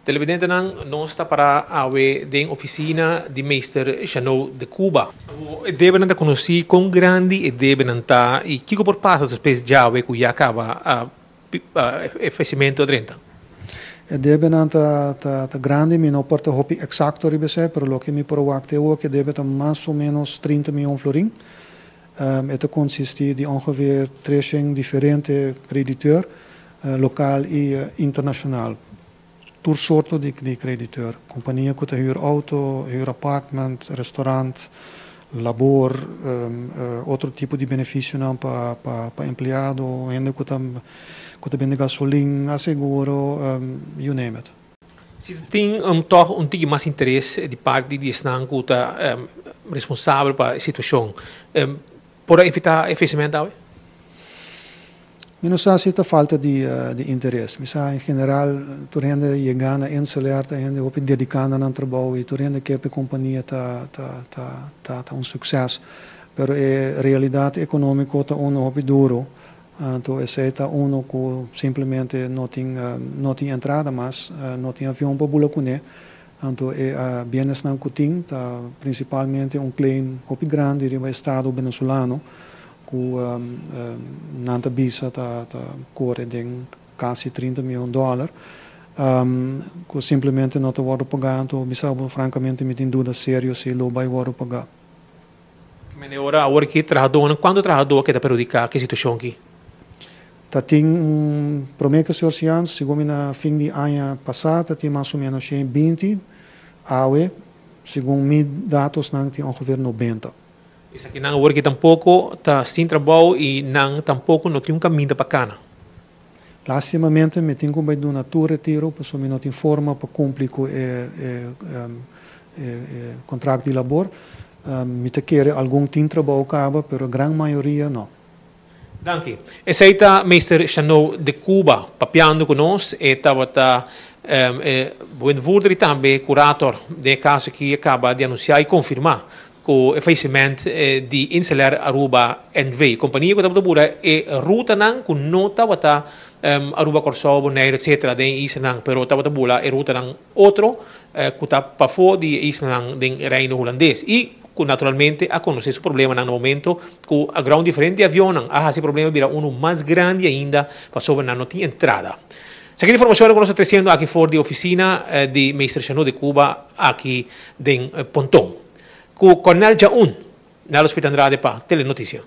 Televidentenan, nos ta pará awe den ofisina di Meester Jeannot de Cuba. E debenan ta konosí, kon grandi e debenan ta i kiko por pasa despues djawe ku ya kaba e fayesimentu a drenta? E debenan ta ta grandi, mi no por ta hopi eksakto riba esei, pero loke mi por wak te awor ku e debe ta mas o ménos 30 mion florin. E ta konsistí di ongeveer 300 diferente krediteur, lokal i internashonal. Tur sorto di krediteur, kompania ku ta hür outo, hür apartment, restaurant, labor, otro tipo di benefisionan pa pa empleado, hende ku ta ku ta bende gasolin, aseguro, you name it. Si tin tòg un tiki mas interes di parti di esnan ku ta responsabel pa e situashon, por a evitá e fayesimentu awe? Mi no sa si ta falta di di interes. Mi sa en general tur hende yega na InselAir ta hende hopi dediká na nan trabou i tur hende ke pa e kompania ta ta ta ta ta un sukses. Pero e realidat ekonómiko ta unu hopi duru. Anto esei ta unu ku simplemente no tin no tin entrada mas, no tin avion pa bula kuné. Anto e bienesnan ku tin ta prinsipalmente un claim hopi grandi riba estado venezolano ku nan ta bisa ta ta kore den kasi 30 mion dòler ku simplemente no ta wòrdu pagá. Anto bisa bo frankamente mi tin duda serio si lo bai wòrdu pagá. Mene ora awor ki trahadónan, kuantu trahadó a keda perhudiká ku e situashon aki? Ta tin un promé ku señor Sians, segun mi na fin di aña pasá ta tin mas o ménos 120, awe segun mi datosnan tin ongeveer 90. Esakinan awor ki tampoko ta sin trabou i nan tampoko no tin un kaminda pa kana. Lastimamente mi tin ku bai duna tur retiro pasobra mi no tin forma pa kumpli ku e e kontrakt di labor. Mi ta kere algun tin trabou kaba pero gran mayoria no. Danki. Esei ta Meester Jeannot de Cuba papiando ku nos. E tabata e bewindvoerder i tambe kurator den e kaso aki a kaba di anunsiá i konfirmá ku e fayesiment di InselAir Aruba NV. Kompania ku tabata bura e rutanan ku no tabata Aruba, Kòrsou, Boneiru etcetera den e islanan pero tabata bula e rutanan otro ku ta pafó di e islanan den Reino Hulandes i ku naturalmente a konosé su problemanan na momento ku a ground diferente avionnan a hasi e problema bira unu mas grandi ainda pasobra nan no tin entrada. Esaki ta informashonnan ku nos ta tresiendo aki for di ofisina di Meester Jeannot de Cuba aki den Ponton. Ku Cornel Jaun, Nalo Smith Andrade pa Telenoticia.